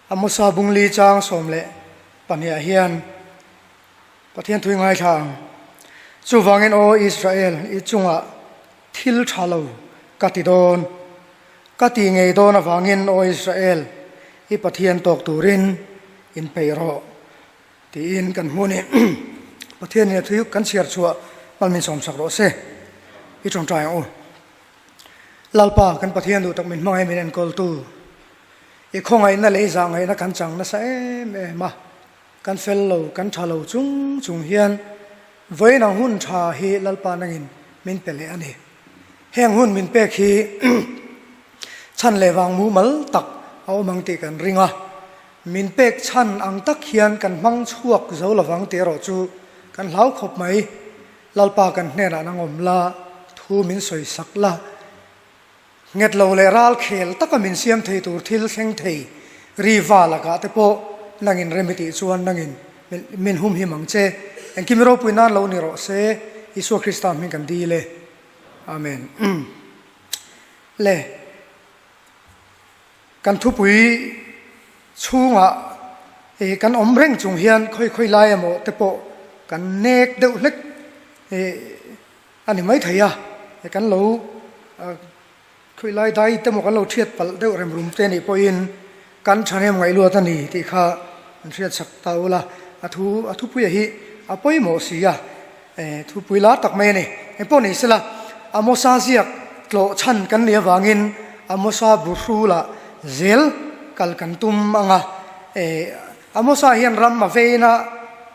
Amosa bungli chang 12 ah hian Pathian thui ngaithla ang. Chuvangin aw Israel, i chungah thil tha lo ka ti dawn. Ka ti ngei dawn avangin aw Israel, i Pathian tawk turin inpeih rawh tiin kan hmu a ni. Pathianin a thui kan chhiar chhuah hman min sawmsak rawh se. I tawngtai ang u. Lalpa, kan Pathian duh tak min hmangaih min enkawltu, i khawngaihna leh i zahngaihna kan chang nasa em em a. Kan fel lo, kan tha lo chung chung hian vawiin ang hun tha hi Lalpa nangin min pe leh a ni. Heng hun min pek hi chhan leh vang mumal tak a awm ang tih kan ring a, min pek chhan ang tak hian kan hmang chhuak zo lovang tih erawh chu kan hlau khawp mai. Lalpa kan hnenah nang awm la, thu min sawi sak la. Nghet lo leh ral khel taka min siam thei tur thil thleng thei ri va lakah te pawh nangin rem i tih chuan nangin min humhim ang che. Engkim ropui nan lo ni rawh se, Isua Krista hming kan dil e. Amen. Le kan thupui chhungah i kan awm reng chung hian khawi khawi lai emaw te pawh kan nek deuh hlek i A ni maithei a, kan lo khawi lai dai te maw kan lo thiat palh deuh rem rum te nih pawhin kan thahnem ngaihluat a ni tih kha an hriat chak ta ula, a thu a thupuia hi a pawimawh si a, thupui lar tak mai a ni. Engpawh ni sela Amosa ziak tlawh chhan kan nih avangin Amosa buhrula zel kal kan tum ang a, Amosa hian ram a veina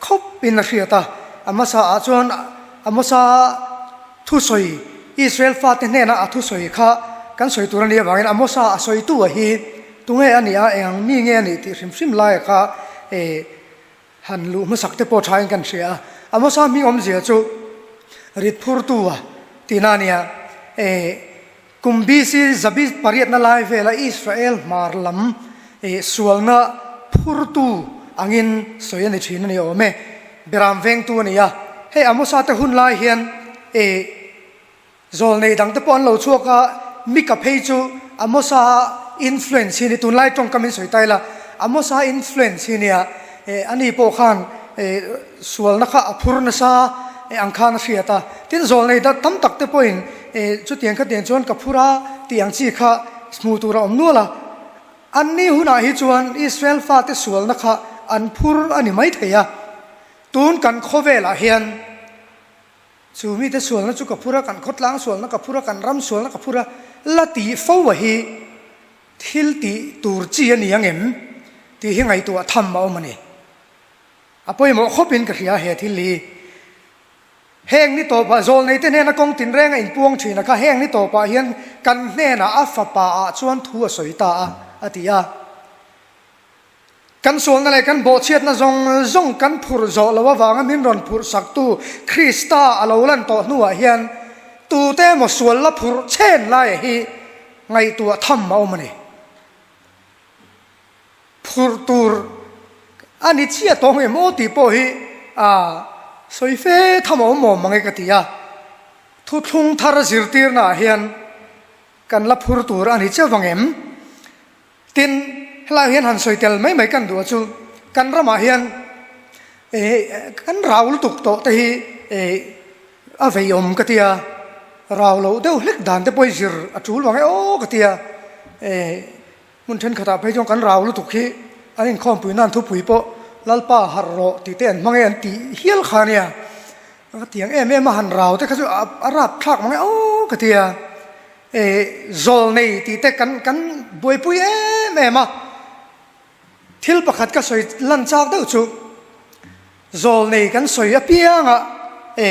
khawp in a hriat a, Amosa ah chuan Amosa thusawi Israel fate hnena a thusawi kha kan sawi tur a nih avangin Amosa a sawitu a hi tunge a nih a, eng ang mi nge a nih tih hrim hrim laia kha han luh hmasak te pawh thain kan hria a. Amosa hming awmzia chu rit phurtu a tihna a nia. Kum BC zabi pariatna lai vela Israel hmar lam sualna phurtu angin sawi a ni thin a ni awm e. Beram vengtu a ni a. Hei Amosa te hun lai hian zawlnei dang te pawh an lo chhuak a, Mika phei chu Amosa influence hi a ni, tunlai tawngkam in sawi ta ila, Amosa influence hi a nia, ani pawh khan Sualna kha a phur nasa ang khan a hriat a, tin zawlnei dat tam tak te pawhin chutiang khatiang chuan ka phur a tih ang chi kha hmuh tur a awm nual a. Anni hunah hi chuan Israel fate sualna kha an phur a ni maithei a, tun kan khawvelah hian chu mite sualna chu ka phur a, kan khawtlang sualna ka phur a, kan ram sualna ka phur a la tih fo a hi thil tih tur chi a ni ang em tih hi ngaihtuah tham a awm a ni. A pawimawh khawpin ka hria he thil hi. Heng ni tawpah zawlneite hnena kawng tinreng a inpuang thin a kha heng ni tawpah hian kan hnenah a fapa ah chuan thu a sawi ta a, a ti a. Kan sualna leh kan bawhchhiatna zawng zawng kan phurh zawh loh avanga min rawn phurh saktu Krista a lo lan tawh hnuah hian tute emaw sual la phurh chhen laia hi ngaihtuah tham a awm a ni. Phurh tur a ni chiah tawh nge maw tih pawh hi a sawi fe tham a awm awm mang e ka ti a, thuthlung thar zirtirna ah hian kan la phur tur a ni chiah vang em? Tin, helaiah hian han sawi tel mai mai kan duh a chu kan ramah hian kan rau lutuk tawh te hi a vei awm ka ti a, rau loh deuh hlek dan te pawh hi zir a tul vang e aw ka ti a. Hmun thenkhatah phei chuan kan rau lutuk hi an inkhawmpui nan thupui pawh Lalpa harh rawh tih te an hmang e an tih hial kha a nia. Ka tiang em em a han rau te kha chu a rap thlak mang e aw ka ti a. E zawl nei tih te kan kan buaipui em em a. Thil pakhat ka sawi lan chak deuh chu zawl nei kan sawi apianga e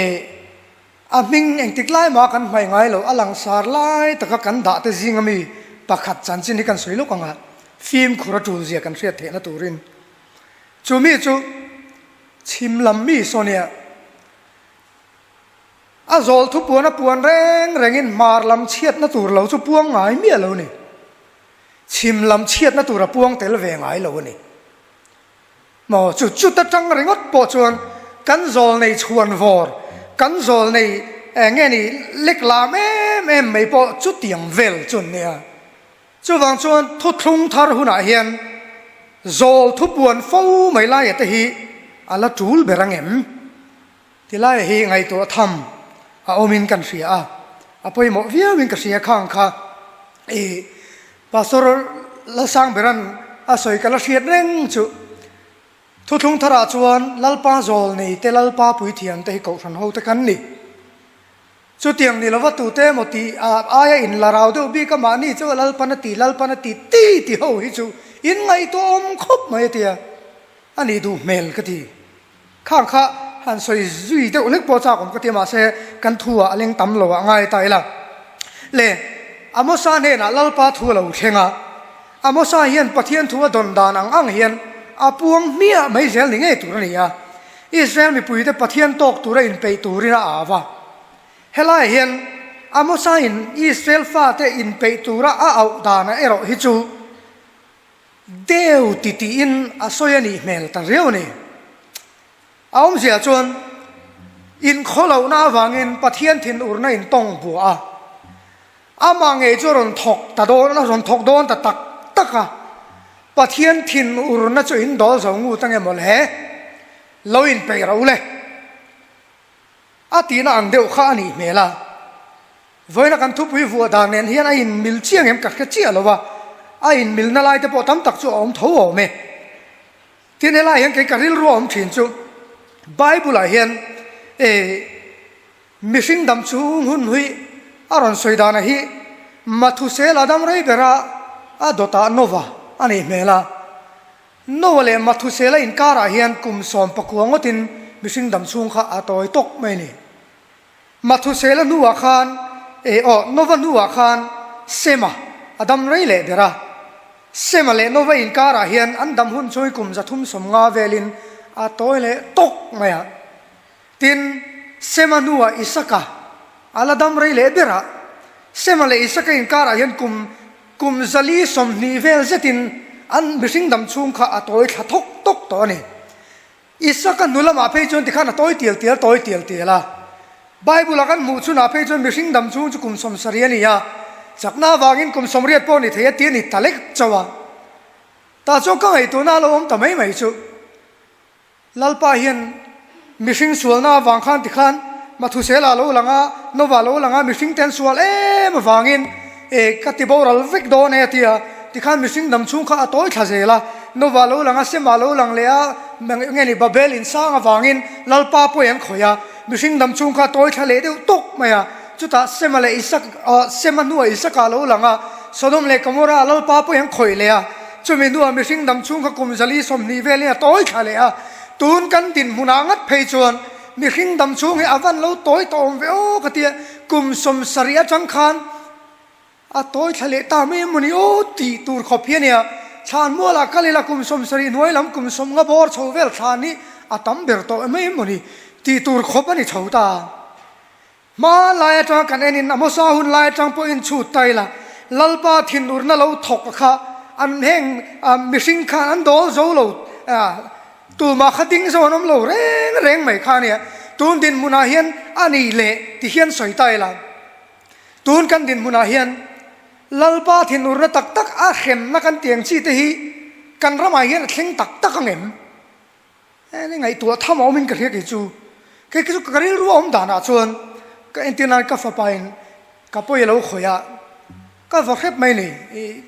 A hming engtik lai mah kan hmaih ngai lo, a langsar lai taka kan dah te zinga mi pakhat chanchin hi kan sawi lawk ang a, fimkhur a tul zia kan hriat theihna turin. Chu mi chu chhim lam mi saw nia, a zawl thu puan a puan reng rengin hmar lam chhiatna tur lo chu puang ngai miah lo ni. Chhim lam chhiatna tur a puang tel ve ngai lo a ni. Maw chu chuta tang ringawt pawh chuan kan zawl nei chhuan vawr, kan zawl nei nge ni lek lam em em mai pawh chutiang vel chu an nia. Chuvang chuan thuthlung thar hunah hian. Zawl thupuan fo mai laia te hi a la tul ber ang em? Ti laia hi ngaihtuah tham a awmin kan hria a, a pawimawh viauin ka hria khang kha i Pastor Lalsangberan a sawi ka la hriat reng chu. Thuthlung tharah chuan Lalpa zawl nei te Lalpa puithiam te hi kohhran ho te kan ni. Chutiang ni lova tute emaw tih aia in la rau deuh bik a mahni chu Lalpan a ti Lalpan a ti ti ti ho hi chu in ngaihtuah awm khawp mai a tia a nih duh hmel ka ti. Khang kha han sawi zui deuh hlek pawh chak awm ka ti a mahse kan thu ah a leng tam lo ah ngai ta ila. Le Amosa hnenah Lalpa thu a lo thleng a, Amosa hian Pathian thu a dawn dan ang ang hian a puang hmiah mai zel ni ngei tur a ni a. Israel mipuite Pathian tawk tura inpeih turin a au a. Helaiah hian Amosa in Israel fate inpeih tura a auh danah erawh hi chu deu ti tiin a sawi a nih hmel ta riau a ni. A awmzia chuan inkhawlohna avangin Pathian thinurna in tawng buah a. Amah ngei chu a rawn thawk ta dawn, a rawn thawk dawn ta tak tak a. Pathian thinurna chu in dawl zo ngut ange maw le? Lo inpeih ro le. A tihna ang deuh kha a nih hmel a. Vawiina kan thupui vuah dan nen hian a inmil chiang em ka hre chiah lo a, a inmilna lai te pawh tam tak chu a awm tho awm e. Tin helai hian kei ka rilru a awm thin chu Bible ah hian e mihring dam chung hun hui a rawn sawi dana hi Mathusela dam rei bera a dawtah Nova a nih hmel a. Noah leh Mathusela inkarah hian kum 19 ngawtin mihring dam chhung kha a tawi tawk mai a ni. Mathusela hnuah khan, eh aw, Nova hnuah khan Sema a dam rei leh ber a. Sema leh Nova inkarah hian an dam hun chhungin kum 350 velin a tawi leh tawk mai a. Tin, Sema hnuah Isaka a la dam rei leh ber a. Sema leh Isaka inkarah hian kum kum 420 vel zetin an mihring dam chhung kha a tawi thla thawk tawk tawh a ni. Isaka hnu lamah phei chuan tikhan a tawi tial tial tawi tial tial a. Bible-a kan hmuh chhunah phei chuan mihring dam chhung chu kum 70 a ni a, chakna avangin kum 80 pawh ni thei a ti a ni ta lek chauh a. Tah chuan ka ngaihtuahna a lo awm ta mai mai chu. Lalpa hian mihring sualna avang khan tikhan Mathusela lo lang a, Nova lo lang a, mihring te an sual em avangin e ka ti boral vek dawn e a ti a, tikhan mihring dam chhung kha a tawi thla zel a, Nova lo lang a, Sema lo lang leh a, nge ni Babel in sang avangin Lalpa pawi an khawih a, mihring dam chhung kha a tawi thla leh deuh tawk mai a, chutah Sema leh Isak Sema hnuah Isaka lo lang a, Sodom leh Gomorrah Lalpa pawi an khawih leh a, chumi hnuah mihring dam chhung kha kum 420 velin a tawi thla leh a, tun kan dinhmunah ngat phei chuan Mihring dam chhung hi a van lo tawi tawh awm ve aw ka tia, kum 70 atang khan a tawi thla leh ta mai emaw ni aw tih tur khawp hi a nia. Thlan mualah kal ila kum 70 hnuai lam kum 50 bawr chho vel thlan hi a tam ber tawh mai emaw ni tih tur khawp a ni chho ta. Hma lai atanga kan enin a hmasa hun lai atang pawhin chhut ta ila, Lalpa thinurna lo thawk a kha an heng mihring khan an dawl zo lo, tumah kha ding zo an awm lo reng reng mai kha a nia. Tun dinhmunah hian a ni leh ti hian sawi ta ila, tun kan dinhmunah hian Lalpa thinurna tak tak a hremna kan tiang chi te hi kan ramah hian a thleng tak tak ang em? Heng ngaihtuah tham a awmin ka hria kei chu. Kei chu ka rilru a awm danah chuan ka entir nan ka fapain ka pawi a lo khawih a, ka va hrep mai ni. I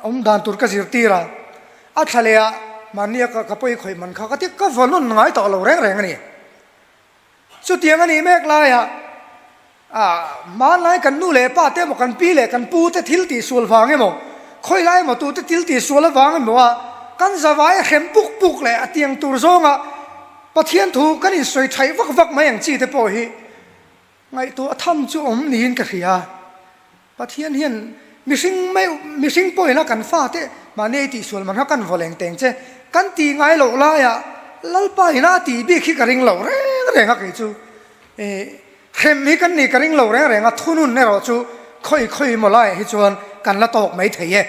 awm dan tur ka zirtir a, a thla leh ah mahnia ka pawi khawih man kha ka ti ka va nawn ngai tawh lo reng reng a ni. Chutiang a nih mek laiah hmanlai kan nu leh pa te emaw kan pi leh kan pu te thil tih sual vang emaw khawi lai emaw tute thil tih sual avang emaw a kan zavai a hrem puk puk leh a tiang tur zawnga Pathian thu kan insawi thaih vak vak mai ang chi te pawh hi ngaihtuah tham chu awm niin ka hria. Pathian hian mihring meuh, mihring pawhin a kan fate mahni ei tihsual man kha kan vaw leng teng che, kan tih ngai loh laiah Lalpa ina a tih bik hi ka ring lo reng reng a kei chu. Eh, hrem hi kan nih ka ring lo reng reng a, thunun erawh chu khawi khawi maw laiah hi chuan kan la tawk mai thei e.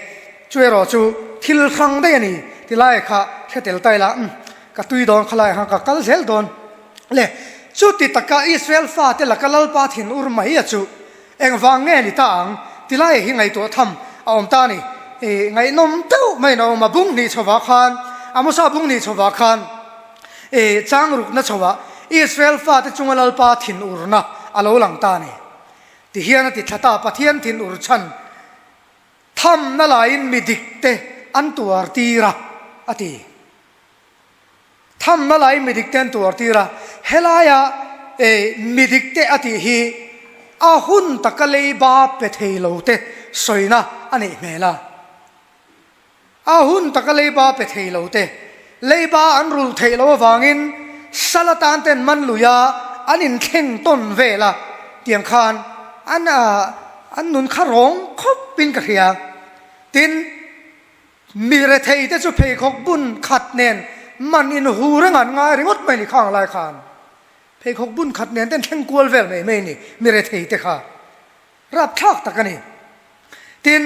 Chu erawh chu thil hrang daih a ni ti lai kha hre tel ta ila, umm, ka tui dawn kha laiah khan ka kal zel dawn. Le, chuti taka Israel fate laka Lalpa thinur mai a chu Engvang nge ni ta ang? Ti lai hi ngaihtuah tham a awm ta a ni. I ngaihnawm deuh mai in a awm a, bung hnih chhovah khan, Amosa bung hnih chhovah khan i chang rukna chhovah Israel fate chunga Lalpa thinurna a lo lang ta a ni. Tihian a ti thla ta, Pathian thinur chhan thamna laiin mi dikte an tuar tir a, a ti. Thamna laiin mi dikte an tuar tir a, helaia mi dikte a tih hi a hun taka leiba pe thei lo te sawina a neih hmel a. A hun taka leiba pe thei lo te, leiba an rulh theih loh avangin sal atan ten man lui a, an inthleng tawn vel a, tiang khan an an nun kha rawng khawpin ka hria. Tin. Mi rethei te chu pheikhawk bun khat nen man in hu reng an ngai ringawt mai ni khang lai khan. Pheikhawk bun khat nen ten thleng kual vel mai mai ni mi rethei te kha. Rapthlak tak a ni. Tin,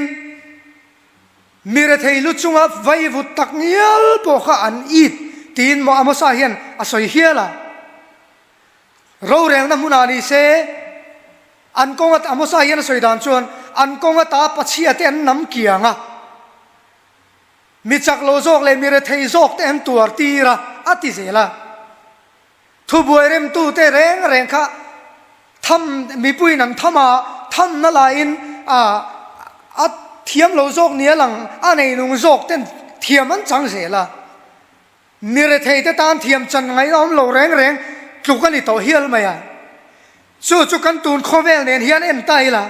mi rethei lu chunga vaivut tak ngial pawh kha an it tiin maw Amosa hian a sawi hial a. Rorelna hmunah ni se an kawng a, Amosa hian a sawi dan chuan an kawng ata pachhia te an nam kiang a, mi chak lo zawk leh mi rethei zawk te an tuar tir a, a ti zel a. Thubuai remtu te reng reng kha tham, mipuiin an tham a, thamna laiin a a thiam lo zawk nia lang a neinung zawk ten thiam an chang zel a. Mi retheite tan thiam chan ngaih a awm lo reng reng tluk a ni tawh hial mai a. Chu chu kan tun khawvel nen hian en ta ila,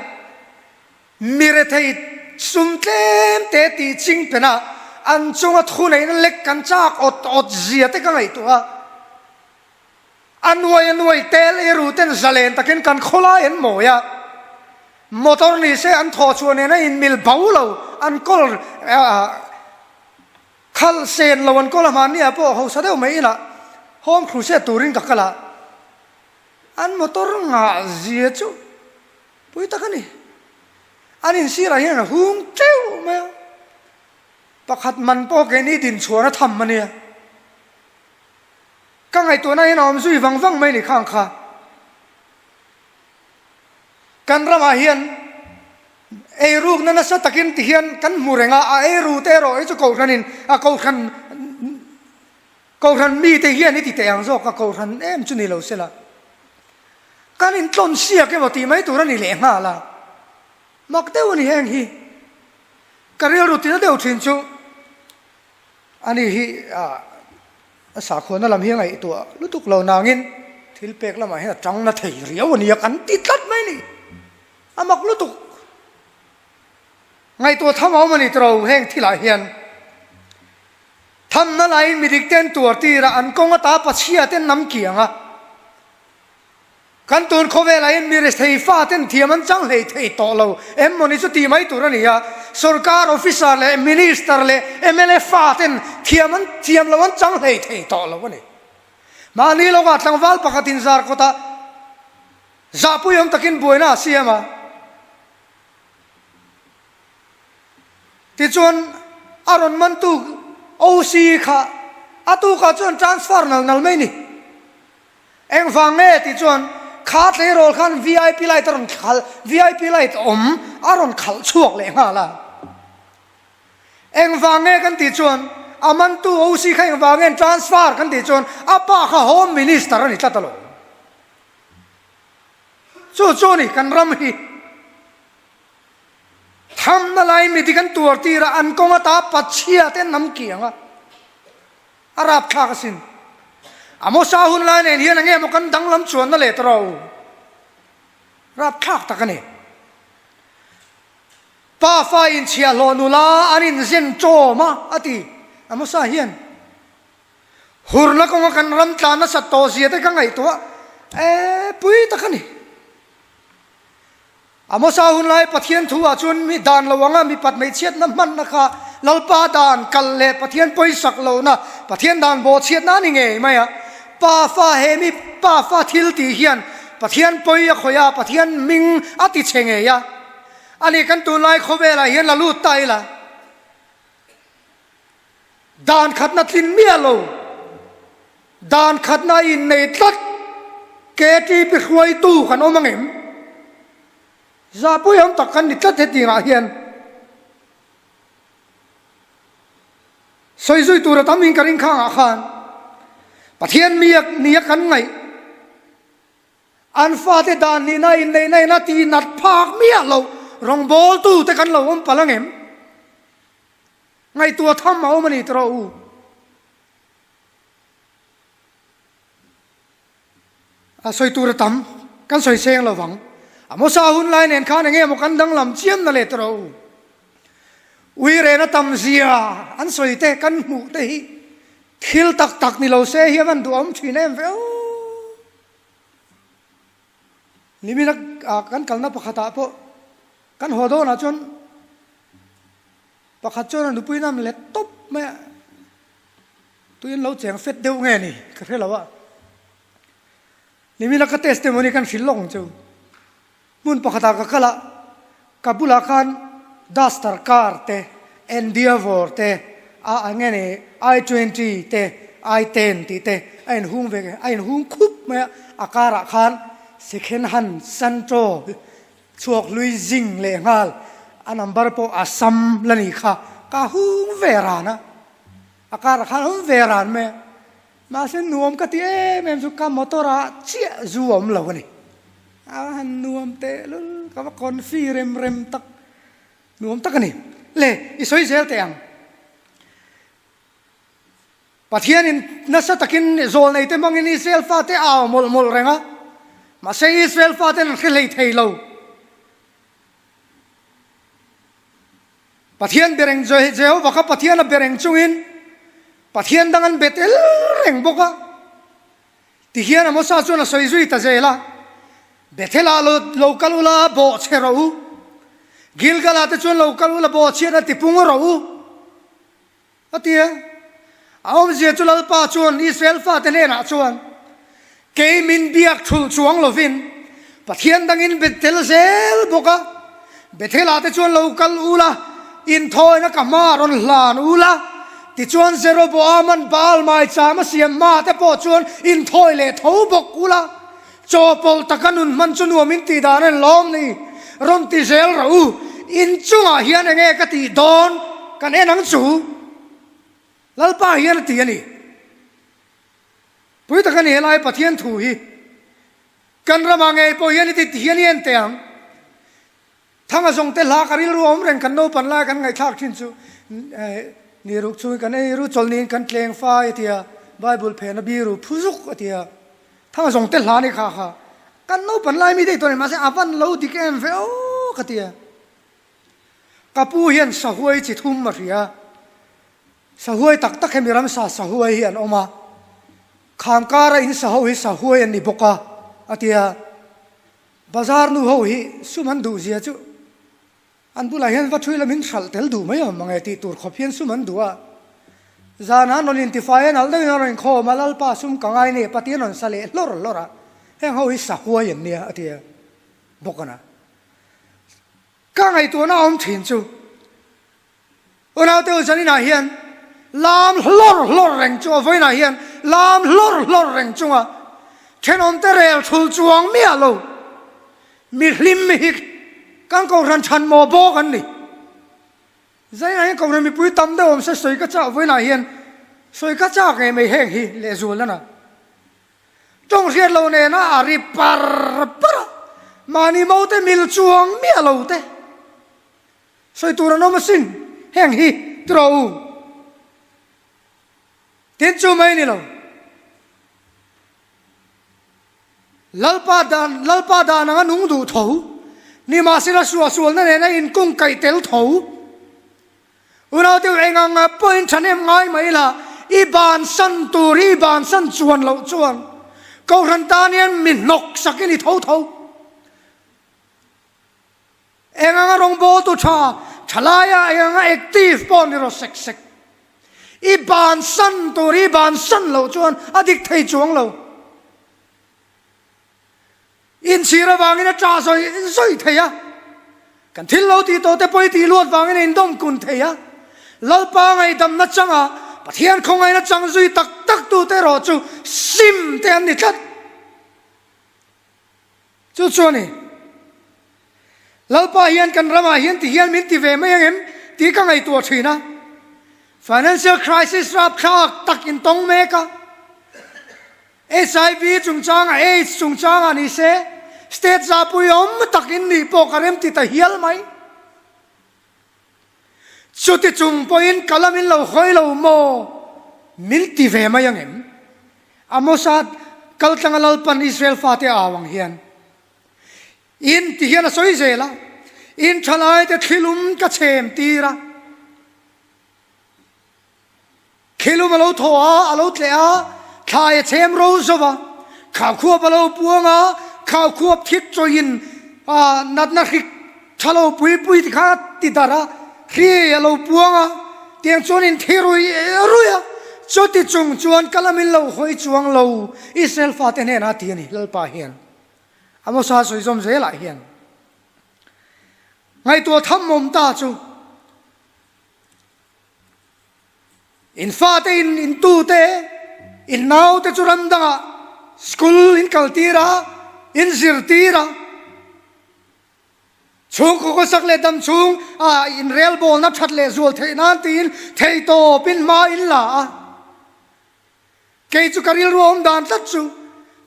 mi rethei sum tlem te tih ching pen a, an chunga thuneihna lek kan chak awt awt zia te ka ngaihtuah a. A nuai a nuai tel i ru ten zalen takin kan khawlai an mawi a, motor ni se an thawhchhuah nen a inmil bo lo, an kawl Khalh sen lo an kawl a hmanni ah pawh hausa deuh mai inah Home Crusade turin ka kal a, an motor ngah zia chu pui tak a ni. An insirah hian a hung teuh mai a, pakhat man pawh keini dinchhuahna tham a nia. Ka ngaihtuahna hian a awm zui vang vang mai ni khang kha. Kan ramah hian eirukna nasa takin ti hian kan hmu reng a, a eiru te erawh hi chu kohhranin a kohhran kohhran mite hian i ti teh ang zawk a, kohhran em chu ni lo sela kan intlawn siak emaw tih mai tur a ni leh nghal a, mak deuh a ni heng hi. Ka rilru tina deuh thin chu Ani hi a sakhuana lam hi a ngaihtuah lutuk lo nangin thil pek lamah hian a tang na thei riau a nia kan ti tlat mai a ni. A mak lutuk. Ngaihtuah tham a awm a ni tawh heng thilah hian thamna laiin midik te an tuar tir a, an kawng ata pachhia te an nam kiang a. Kan tun khawvelah hian mi rethei faten thiam an chang hlei thei tawh lo em mawni chu tih mai tur a ni a, sorkar officer leh minister leh mla faten thiam an thiam lo an chang hlei thei tawh lo a ni. Mahni lawkah tlangval pakhatin zar kawtah zahpui awm takin buaina a siam a, tichuan a rawn mantu OC kha a tukah chuan transfer nal nal mai a ni. Engvang nge tih chuan kha tleirawl khan vip light a rawn khalh, vip light awm a rawn khalh chhuak leh nghal a. Engvang nge kan tih chuan a mantu OC kha engvang nge an transfer kan tih chuan a pa kha Home Minister a ni tlat alawm. Chu chu a ni kan ram hi. Thamna lai miti kan tuar tir a, an kawng ata pachhia te an nam kiang a. A rapthlak asin. Amosa hun lai nen hian enge maw kan danglam chuanna leh ta ro. Rapthlak tak a ni. Pa fa inchhiahhlawh nula an inzen chawm a, a ti. Amosa hian hurna kawnga kan ram tlan nasat tawh zia te ka ngaihtuah e pui tak a ni. Amosa hun lai Pathian thu ah chuan mi dan lo anga mipat hmeichhiatna hmanna kha Lalpa dan kal leh Pathian pawisak lohna, Pathian dan bawhchhiatna a ni ngei mai a. Pa fa he mi pa fa thil tih hian Pathian pawi a khawih a, Pathian hming a ti chhe ngei a. Ani kan tunlai khawvelah hian la lut ta ila. Dan khatna tlin miah lo, dan khatna innei tlat KTP hruaitu kan awm angem? Zahpui awm tak kan ni tlat hetiangah hian. Sawi zui tur a tam in ka ring khangah khan Pathian mi nia kan ngaih an fate dan nihna inneihna in a tih nat phak miah loh rawngbawltu te kan lo awm palh angem? Ngaihtuah tham a awm a ni tawh u. A sawi tur a tam, kan sawi seng lo vang. Amosa hun lai nen khan enge maw kan danglam chiam na leh tawh u. Ui rena tam zia an sawi te kan hmuh te hi thil tak tak ni lo se hi a van duhawm thin em ve aw. Nimina kan kalna pakhatah pawh kan haw dawnah chuan pakhat chuan a nupui nam let tawp mai a. Tuin lo cheng fet deuh nge ni ka hre lo a. Nimina ka testimony kan hrilh lawk ang chu. Hmun pakhatah ka kal a, ka bulah khan Duster car te, Endeavour te, a eng nge ni I twenty te, I ten tih te a inhung ve, a inhung khup mai a, a car ah khan second hand Santro chhuak hlui zing leh nghal, a number pawh a sam la ni kha, ka hung ve ran a. A kar khan awm ve ran mai a, mahse nuam ka ti em em chu ka motor ah chiah zu a awm lo a ni. A han nuam teh lul, ka va confi rem rem tak, nuam tak a ni. Le, i sawi zel teh ang. Pathianin nasa takin zawlnei te hmangin Israel fate a au mawlh mawlh reng a, mahse Israel faten an hre hlei thei lo. Pathian be reng Jehovah kha Pathian a be reng chungin Pathian dang an be tel reng bawk a. Tihian Amosa chuan a sawi zui ta zel a, Bethel-ah lo lo kal ula bawh chhe rawh u, Gilgal-ah te chuan lo kal ula bawh chhiat a tipung rawh u. A ti a, a awmzia chu Lalpa chuan Israel fate hnenah chuan, Kei min biak thulh chuang lovin Pathian dangin be tel zel bawk a, Bethel-ah te chuan lo kal u la, inthawina ka hma rawn hlan u la, tichuan Jeroboam-a'n Baal maicham a siam hma te pawh chuan inthawi leh tho bawk u la, chawpawlh taka nun hman chu nuam in tih dan a ni lawm ni? Rawn ti zel rawh u, in chungah hian enge ka tih dawn kan en ang chu? Lalpa hian a ti a ni. Pui taka ni helai Pathian thu hi kan ramah ngei pawh hian i ti hian i en teh ang. Thanga zawng te hla ka rilru a awm reng kan naupan lai kan ngaihthlak thin chu ni ruk chungin kan ei ru chawlh niin kan tleng fai a ti a, Bible phena biru phu zuk a ti a, Thanga zawng te hla ni kha kha kan naupan lai mi daih tawh a ni mahse a van lo dik em ve aw ka ti a. Ka pu hian sahuai chi thum a hria, sahuai tak tak hemi ramsa sahuai hi an awm a, kham kara in sa ho hi sahuai an ni bawk a a ti a. Bazar nu ho hi sum an duh zia chu an bulah hian va thui lamin hralh tel duh mai awm mange tih tur khawp hian sum an duh a. Zanah an rawn intifai a, nalh deuhin an rawn inkhawm a, Lalpa sum ka ngai nei pati an rawn sa leh hlawr hlawr a, heng ho hi sa huai an nia a ti a bawk a na. Ka ngaihtuahna a awm thin chu Unaute u zaninah hian lam hlawr hlawr reng chu a vawiinah hian lam hlawr hlawr reng chunga thenawmte rel thul chuang miah lo mi hlim hi kan kohhran chhan maw bawk an ni. Zaninah hian kohhran mipui tam deuh awm se sawi ka chak vawiinah hian sawi ka chak ngei mai heng hi lehzual nana tawng hriat lo nena a ri par par a mahni maute mil chuang miah lo te. Sawi tur an awm asin, heng hi ti rawh u. Tin chu mai ni lo. Lalpa dan, Lalpa dan anga nung duh tho, nimahsela suahsualna nena inkung kaih tel tho. Unaute u eng ang pawhin thahnem ngai mai la, i bansan tur hi i bansan chuan loh chuan Kohhran tan hian mi hnawk sakin i tho tho. Eng anga rawngbawltu tha, thalaia eng anga active pawh ni rawh sek sek. I bansan tur hi i bansan loh chuan a dik thei chuang lo. Inchhir avangin a tah zawi zawi thei a, kan thil lo tih tawh te pawh i tih luat vangin a indawm kun thei a. Lalpa ngaihdamna changa Pathian khawngaihna chang zui tak tak tute erawh chu sim te an ni tlat. Chu chu a ni. Lalpa hian kan ramah hian ti hian min ti ve mai ang em tih ka ngaihtuah thin a. Financial crisis rapthlak tak in tawng mek a. HIV chungchangah, aids chungchangah ni se, state zahpui awm tak in nih pawh ka rem ti ta hial mai. Chuti chung pawhin ka lam in lo hawi lo maw? Min ti ve mai angem? Amosa kaltlanga Lalpan Israel fate a au ang hian in ti hian a sawi zel a, In thalaite thlilum ka chhem tir a, Khilum a lo thaw a, a lo tleh a, thlai a chhem ro zo va, khaukhuap a lo puang a, khaukhuap thit chawiin natna hrik tha lo pui pui ti kha a ti darh a, hri a lo puang a, tiang chuan in thi rui rui a, chuti chung chuan ka lamin lo hawi chuang lo Israel fate hnenah a ti a ni, Lalpa hian Amosa sawi zawm zelah hian ngaihtuah tham awm ta chu. In fate in in tute, in naute chu ram dangah school in kaltir a, in zirtir a. Chhungkaw khawsak leh dam chhung ah in relbawlna that leh zual theih nan tiin theihtawp in hma in la a. Kei chu ka rilru awm dan tlat chu,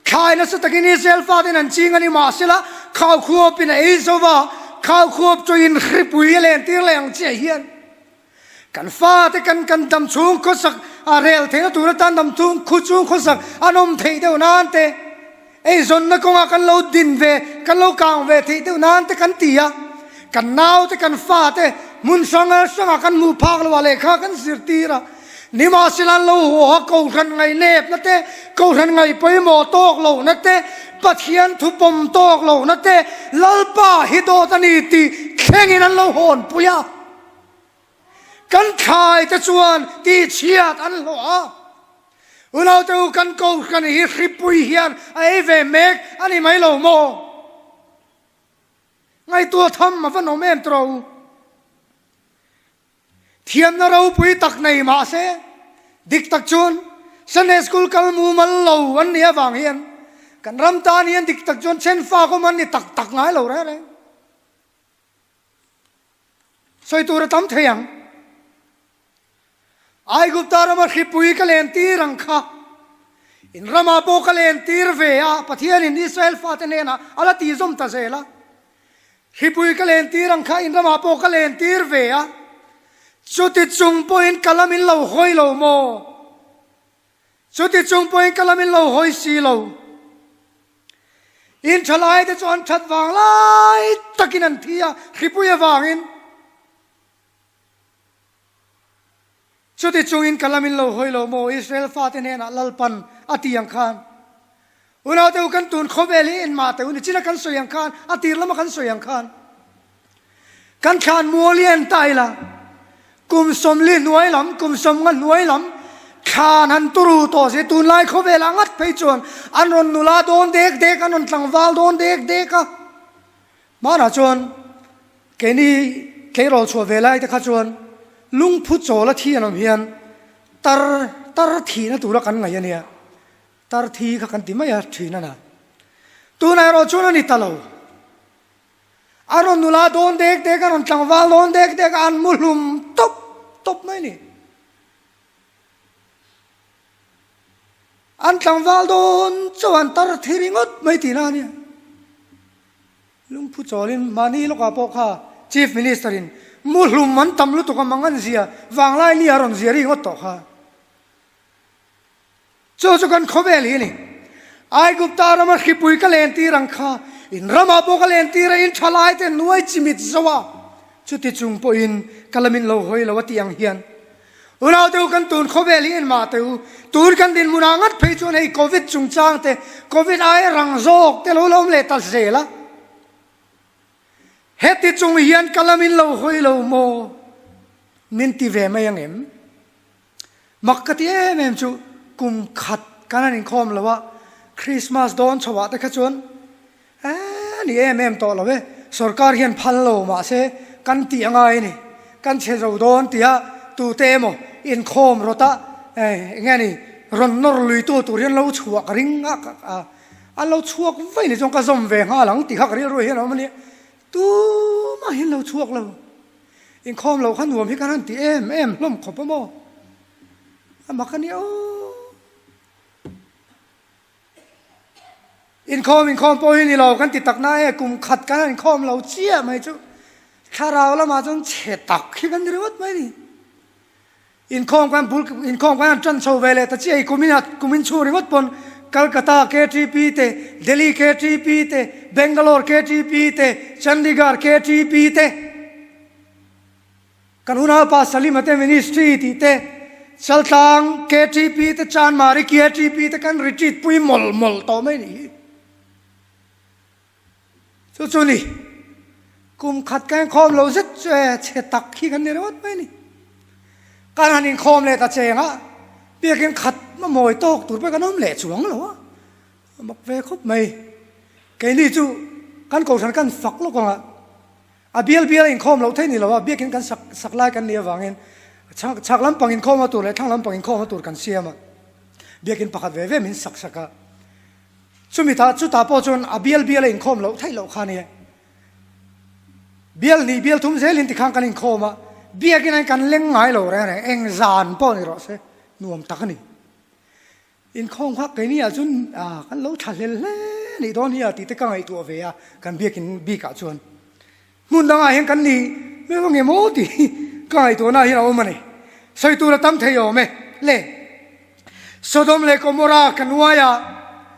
thlai nasa takin Israel faten an ching a ni mahsela khaukhuapin a ei zo va, khaukhuap chawiin hripui a lentir leh ang chiah hian kan fate kan kan dam chhung khawsak a rel theihna tur atan dam chhung khu chung khawsak an awm theih deuh nan te, eizawnna kawngah kan lo din ve, kan lo kang ve theih deuh nan te kan ti a, kan naute kan fate hmun hrang hrangah kan hmuh phak loh ah lehkha kan zirtir a. Nimahsela an lo haw a, Kohhran ngaihnepna te, Kohhran ngaihpawimawh tawk lohna te, Pathian thu pawm tawk lohna te, Lalpa hi dawt a ni tih thlengin an lo hawnpui a. Kan thlai te chuan tihchhiat an hlawh a. Unaute u, kan Kohhran hi hripui hian a ei ve mek a ni mai lo maw? Ngaihtuah tham a va nawm em tawh u. Thiamna ropui tak nei mah se, dik tak chuan Sunday School kal mumal lo an nih avang hian kan ram tan hian dik tak chuan chhenfak awm an ni tak tak ngai lo reng reng. Sawi tur a tam thei ang. Aigupta rama hripui ka len tir ang kha in ramah pawh ka len tir ve a, Pathianin Israel fate hnenah a la tihzawm ta zel a. Hripui ka len tir ang kha in ramah pawh ka len tir ve a, chuti chung pawhin ka lam in lo hawi lo maw? Chuti chung pawhin ka lam in lo hawi si lo. In thalai te chu an that vang lai takin an thi a, hripui avangin. Chuti chungin ka lamin lo hawi lo maw Israel fate hnenah Lalpan a ti ang khan. Unaute u kan tun khawvel hi enmah teh u ni china kan sawi ang khan a tir lama kan sawi ang khan kan thlan mual hi en ta ila kum sawmli hnuai lam kum sawmnga hnuai lam thlan han turu tawh se tunlai khawvel ah ngat phei chuan an rawn nula dawn dek dek an rawn tlangval dawn dek dek a Hmanah chuan keini tleirawl chhuah ve lai te kha chuan lungphu chawl a thi an awm hian tar tar thihna tura kan ngaih a nia, tar thi kha kan ti mai a thin a na. Tunah erawh chuan a ni ta lo. A rawn nula dawn dek dek, a rawn tlangval dawn dek dek a, an mu hlum tawp tawp mai a ni. An tlangval dawn chauh an tar thi ringawt mai tihna a nia. Lungphu chawlin mahni lawkah pawh kha Chief Minister in muhlum an tam lutuk a mang an zia vanglai ni a rawn zia ringawt tawh kha. Chu chu kan khawvel hi a ni. Aigupta rama hripui ka len tir ang kha in ramah pawh ka len tir a in tha lai te nuai chimit zo a chuti chung pawhin ka lamin lo hawi lo a tih ang hian Unau te u kan tun khawvel hi enmah te u, tun kan dinhmun ah ngat phei chuan hei Covid chungchang te, Covid aia rang zawk te lo la awm leh ta zel a. Heti chung hian ka lam in lo hawi lo maw? Min ti ve mai ang em? Mak ka ti em em chu kum khat kan han inkhawm lo a, Christmas dawn chho ah te kha chuan A ni em em tawh lo e, sorkar hian phal lo mahse kan tih a ngai a ni, kan chhe zo dawn tia tute emaw inkhawm rawt a eng nge ni rawn nawr lui tu tur hian lo chhuah ka ring a, an lo chhuak vaih ni chuan ka zawm ve nghal ang tih kha ka rilru hian a awm a nia, tumah hian lo chhuak lo, inkhawm loh kha nuam hi kan han ti em em hlawm khawp a maw. A mak a nia aw. Inkhawm inkhawm pawh hi ni lo kan ti tak na e, kum khat kan han inkhawm lo chiah mai chu thlarau lamah chuan chhe tak hi kan ni ringawt mai ni. Inkhawm kan bul inkhawm kan han tan chho ve leh ta chiah i kumin a kumin chhung ringawt pawn Calcutta KTP te, Delhi KTP te, Bangalore KTP te, Chandigarh KTP te, Kan unaupa Salima te ministry tih te, Chaltlang KTP te, Chanmari KTP te kan retreat pui mawlh mawlh tawh mai nih hi. Chu chu ni, kum khat ka inkhawm lo zet chu e, chhe tak hi kan ni ringawt mai ni. Kan han inkhawm leh ta cheng a, biakin khat mawi tawk tur pawh kan awm leh chuang lo a, a mak ve khawp mai. Keini chu kan kohhran kan fak lawk ang a, A bial bial a inkhawm loh theih ni lo a, biakin kan sak sak lai kan nih avangin chhak chhak lampang inkhawm a tur leh thlang lampang inkhawm a tur kan siam a, biakin pakhat ve ve min sak sak a. Chumi tah chutah pawh chuan a bial bial a inkhawm loh theih loh kha a nia. Bial hnih bial thum zelin tikhan kan inkhawm a, biakin ain kan leng ngai lo reng reng, eng zan pawh ni rawh se, nuam tak a ni. Inkhawm kha keini ah chuan kan lo tha hlel hle nih dawn hi a tih te ka ngaihtuah ve a, kan biakin bikah chuan hmun dangah hian kan ni meuh ange maw tih hi ka ngaihtuahna hian a awm a ni. Sawi tur a tam thei awm e le. Sodom leh Gomorrah ka nuai a,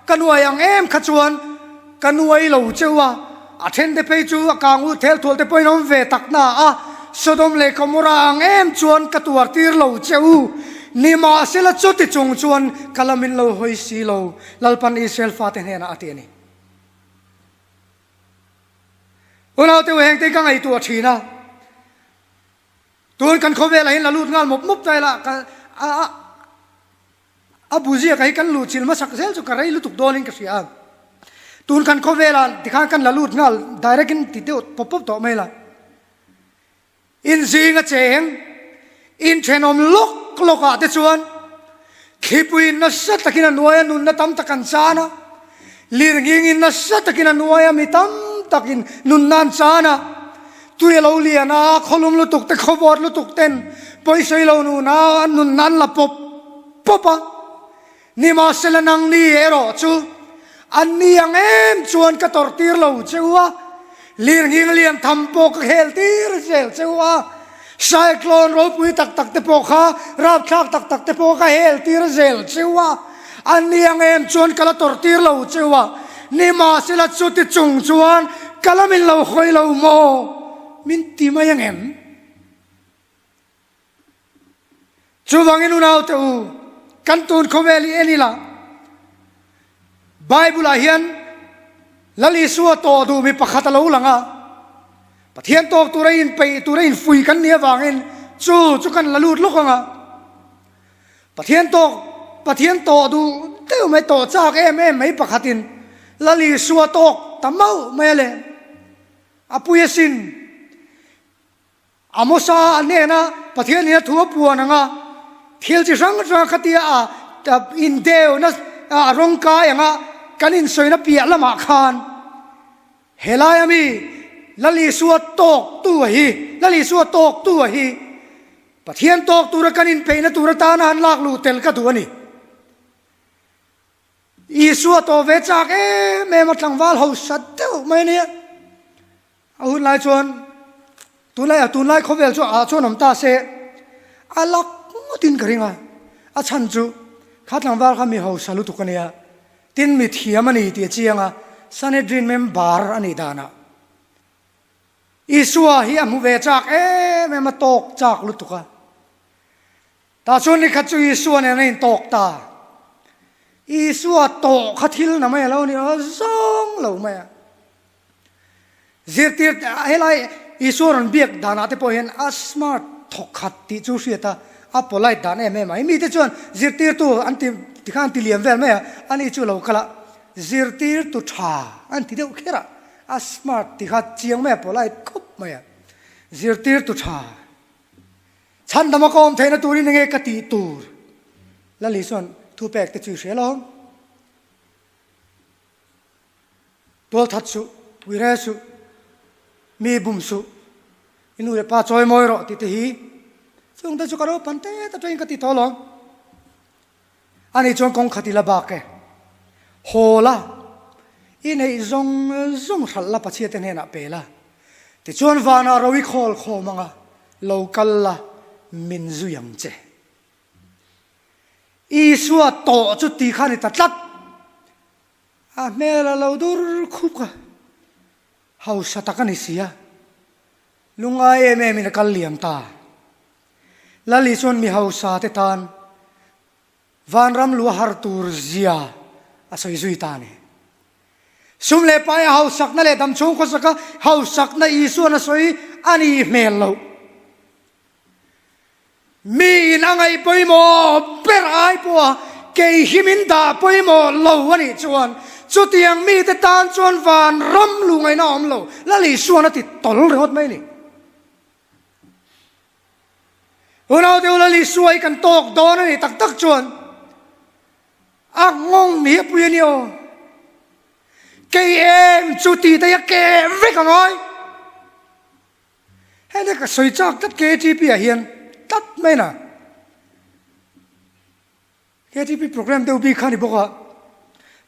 ka nuai ang em kha chuan Ka nuai lo cheu a, a then te phei chu a kang u thel thual te pawhin a awm ve tak na a, Sodom leh Gomorrah ang em chuan ka tuar tir lo che u. Nimahsela chuti chung chuan ka la min lo hawi si lo, Lalpan Israel fate hnenah a ti a ni. Unaute u hengte ka ngaihtuah thin a, tun kan khawvelah hian la lut nghal mawp mawp ta ila, ka a a. A bu ziaka hi kan luh chil hmasak zel chu ka rei lutuk dawnin ka hria a. Tun kan khawvelah tikhan kan la lut nghal direct in ti deuh pawp pawp tawh mai la. In zing a cheng, in thenawm lawk lawk ah te chuan thlipui in nasa takin a nuai a nunna tam tak an chan a, lirnghing in nasa takin a nuai a mi tam takin nunna an chan a, tui a lo lian a, khawlum lutuk te khawvawt lutuk ten pawisawi lo nuna an nunna an la pawp pawp a, nimahsela nangni erawh chu an ni ang em chuan ka tawrh tir lo che u a, lirnghing lian tham pawh ka khel tir zel che u a, cyclone ropui tak tak te pawh kha rapthlak tak tak te pawh ka hel tir zel che u a, an ni ang em chuan ka la tawrh tir lo che u a, nimahsela chuti chung chuan ka la min lo hawi lo maw min ti mai ang em? Chuvangin unaute u, kan tun khawvel hi en ila, Bible-ah hian Lal Isua tawh duh mi pakhat a lo lang a, Pathian tawk tura inpeih tura infui kan nih avangin chu chu kan la lut lawk ang a. Pathian tawk, Pathian tawh duh deuh mai, tawh chak em em mai pakhatin Lal Isua tawk ta mauh mai a le, a pui asin. Amosa a hnena Pathian in a thu a puan ang a, thil chi hrang hrang khatia a indeuna a rawng kai ang a, kan insawina piah lamah khan helai ami Lal Isua tawk tu a hi, Lal Isua tawk tu a hi Pathian tawk tura kan inpeihna tur atana han lak luh tel ka duh a ni. Isua tawh ve chak em em a tlangval hausa deuh mai a nia. A hun lai chuan tunlai ah tunlai khawvel chu ah chuan awm ta se a lak ngawtin ka ring a, a chhan chu kha tlangval kha mi hausa lutuk a nia, tin mi thiam a ni tih a chiang a, Sanhedrin member a nih danah Isua hi a hmu ve chak em em a, tawk chak lutuk a. Tah chuan nikhat chu Isua nen a intawk ta. Isua tawh kha thil na mai a lo ni a, zawng lo mai a. Zirtir helai Isua rawn biak danah te pawh hian a smart thawk khat tih chu hriat a, a polite dan em em a. Mite chuan zirtirtu an ti tikhan an ti liam vel mai a, ani chu lo kal a, zirtirtu tha an ti deuh kher a, a smart tikha chiang mai a, polite khawp mai a, zirtirtu tha. Chhandama ka awm theihna turin enge ka tih tur? Lali chuan thu pek te chu i hria lo. Tualthat suh, uire suh, mi bum suh, i nu leh pa chawi mawi rawh tih te hi chung te chu ka ro pan tet atangin ka ti tawh lo. Ani chuan kawng khat i la bak e. Haw la, i neih zawng zawng hralh la Pathiate hnenah pe la. Tichuan vanah ro i khawl khawm anga lo kal la min zui ang che. Isua tawh chu ti kha a ni ta tlat. A hmel a lo dur khup a, hausa tak a ni si a, lungngai em em in a kal liam ta. Lali chuan mi hausa te tan vanram lu a har tur zia a sawi zui ta a ni. Sum leh pai a hausakna leh damchhung khawsaka hausakna Isuan a sawi a nih hmel loh. Mi in a ngaih pawimawh ber ai pawha kei hi min dah pawimawh lo a nih chuan chutiang mite tan chuan vanram lu ngaihna a awm lo, Lal Isuan a ti tawl ringawt mai a ni. Unaute u Lal Isua hi kan tawk dawn a nih tak tak chuan a nghawng mi a pui a ni aw. Kei em chu tih te hi a keh vek a ngai. Hei ka sawi chak tlat KTP ah hian tlat mai na. KTP program deuh bik kha a ni bawk a,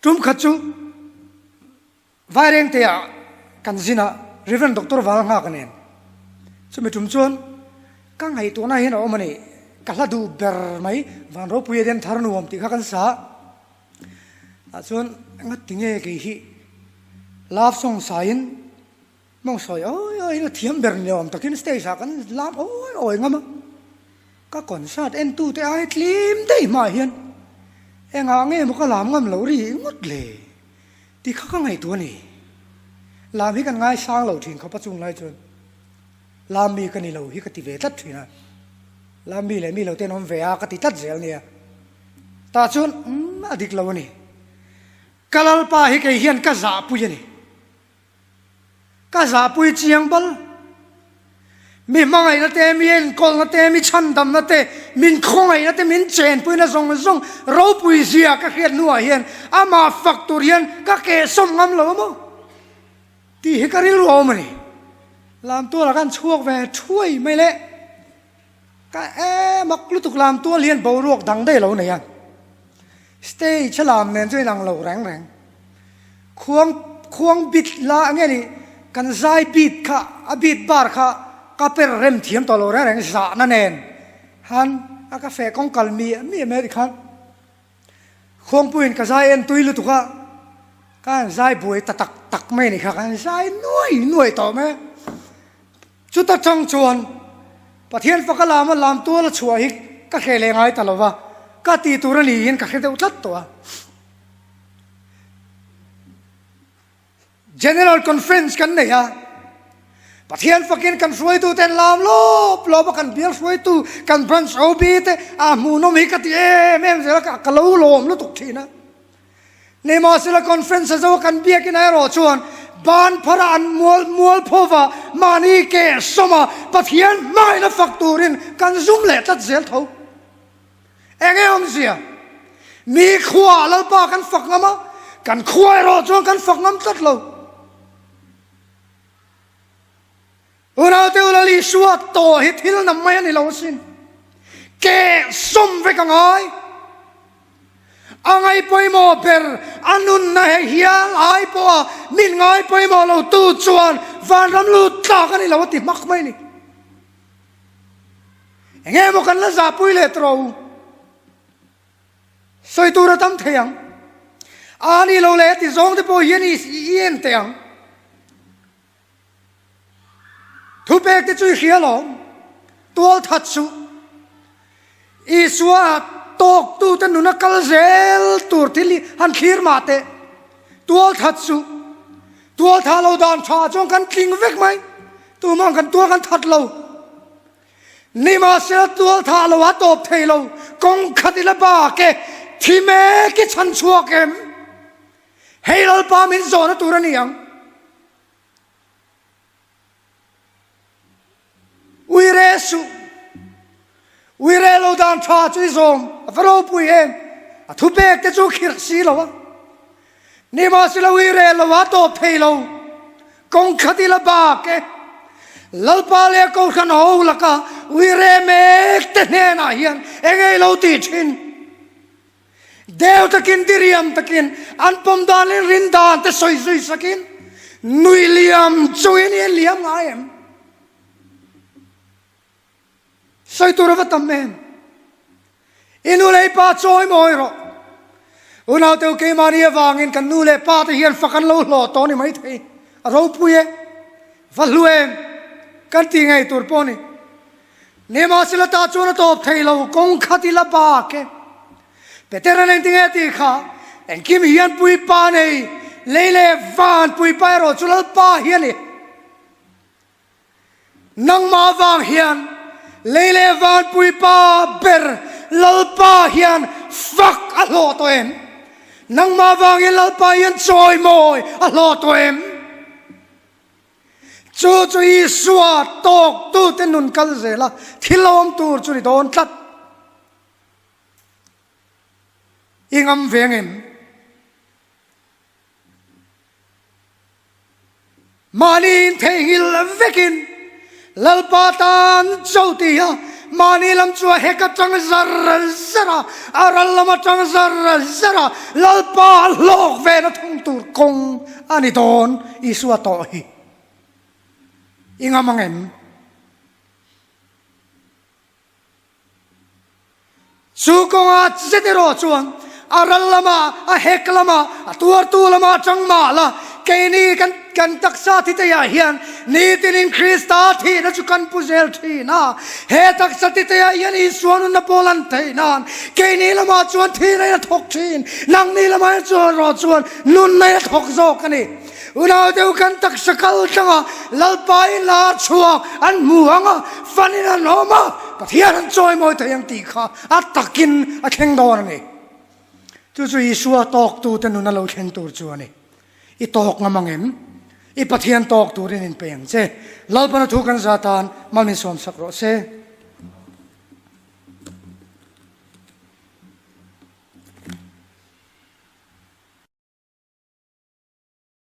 tum khat chu Vairengte ah kan zin a, Rev. Doctor Val Nghak nen. Chumi tum chuan ka ngaihtuahna hian a awm a ni, ka hla duh ber mai Van Ropui Eden Thar Nuam tih kha kan sa a. Tah chuan ngati nge kei hi love song sain Mawng sawi awi awi in a thiam ber ni awm takin stage ah kan lam awi awi ngam a, ka concert en tu te ai tlim daih hmaah hian engah nge maw ka lam ngam loh ri ngawt le tih kha ka ngaihtuah a ni. Lam hi kan ngaisang lo thin khawp a chung lai chuan lam mi ka ni lo hi ka ti ve tlat thin a, lam mi leh mi lo te an awm ve a ka ti tlat zel nia. Tah chuan umm a dik lo a ni. Ka Lalpa hi kei hian ka zahpui a ni. Ka zahpui chiang bal. Mi hmangaihna te, mi enkawlna te, mi chhandamna te, min khawngaihna te, min chenpuina zawng zawng ropui zia ka hriat hnuah hian amah fak tur hian ka kehsawm ngam lo a maw? Tih hi ka rilru a awm a ni. Lamtualah khan chhuak ve thuai mai le. Ka e mak lutuk lam tual hian boruak dang daih lo nei a, stage a lam nen chu inang lo reng reng. Khuang khuang bit la nge ni kan zai bit kha a bit bar kha ka per rem thiam tawh lo reng reng zahna nen han a ka feh kawng kal mi mi em e tikhan Khuangpuiin ka zai en tui lutuk a, ka han zai buai ta tak tak mai a ni kha, ka han zai nuai nuai tawh mai a. Chuta chang chuan Pathian faka lama lam tual a chhuah hi ka hreh leh ngai ta lo va, ka tih tur a niin ka hre deuh tlat tawh a. General Conference kan nei a, Pathian fakin kan hruaitute an lam lawp lawp a, kan bial hruaitu, kan branch OB te a hmuhnawm hi ka ti em em zel a, ka lo lawm lutuk thin a. Nimahsela conference a zo a kan biakin ah erawh chuan ban phara an mual mual phova mahni keh sawma Pathian hmangaihna fak turin kan zum leh tlat zel tho. Enge awmzia? Mi khuaah Lalpa kan fak ngam a, kan khua erawh chuan kan fak ngam tlat lo. Unaute u Lal Isua tawh hi thil nam mai a ni lo asin. Keh sawm vek a ngai. A ngai pawimawh ber a nunna he hial ai pawha min ngai pawimawh lo tu chuan vanram lut tlak a ni lo a ti hmak mai a ni. Enge maw kan la zahpui leh tawh u? Sawi tur a tam thei ang. A ni lo leh a ti zawng te pawh hian i en teh ang. Thupek te chu i hria lawm. Tual that suh. Isua tawktute nuna kal zel tur thil hi han thlir mah teh. Tual that suh. Tual thah lo dan tha chuan kan tling vek mai. Tumah kan tual kan that lo. Nimahsela tual thah lo a tawp thei lo. Kawng khat ila bak e. Thi mek i chhan chhuak em? Hei Lalpa min zawhna tur a ni ang. Uire suh. Uire lo dan tha chu i zawm a va ropui em. A thupek te chu khirh si lo a. Nimahsela uire lo a tawp thei lo. Kawng khat i la bak e. Lalpa leh a kohhran ho laka uire mek te hnenah hian eng ei lo tih thin. Deu takin, diriam takin, an pawm dan leh rin dan te sawi zui sakin, nui liam chungin i en liam ngai em? Sawi tur a va tam em? I nu leh i pa chawi mawi rawh. Unauteu keimahni avangin kan nu leh pa te hian fak an lo hlawh tawh a ni maithei. A ropui e, va hlu em? Kan ti ngei tur pawh a ni. Nimahsela tah chuan a tawp thei lo, kawng khat i la bak e. Petera'n engtinge tih kha, Engkim hian puipa nei, lei leh van puipa erawh chu Lalpa hi a ni. Nangmah vang hian lei leh van puipa ber Lalpa hian fak a hlawh tawh em? Nangmah vangin Lalpa hian chawimawi a hlawh tawh em? Chu chu Isua tawktute nun kal zela thil lo awm tur chu ni dawn tlat. I ngam ve ang em? Mahni in theihnghilh vekin Lalpa tan cho ti a, mahni lam chu a hek atang zar zar a, a ral lam atang zar zar a, Lalpa a hlawk ve na thung tur kawng a ni dawn Isua tawh hi. I ngam ang em? Chu kawnga zet erawh chuan a ral lamah, a hek lamah, a tuartu lamah atang mah la, keini kan kan taksa titeiah hian nitinin Krista thihna chu kan pu zel thin a. He taksa titeiah hian Isua nunna pawl an theih nan keini lamah chuan thihna in a thawk thin, nangni lamah erawh chuan nunna in a thawk zawk a ni. Unau deuh kan taksa kal tlanga Lalpa in la chhuak an hmu ang a, fanin an awm a, Pathian an chawimawi thei ang tih kha a takin a thleng dawn a ni. Chu chu Isua tawktute nun a lo thleng tur chu a ni. I tawk ngam ang em? I Pathian tawk turin inpe ang che. Lalpana thu kan za tan mal min sawmsak rawh se.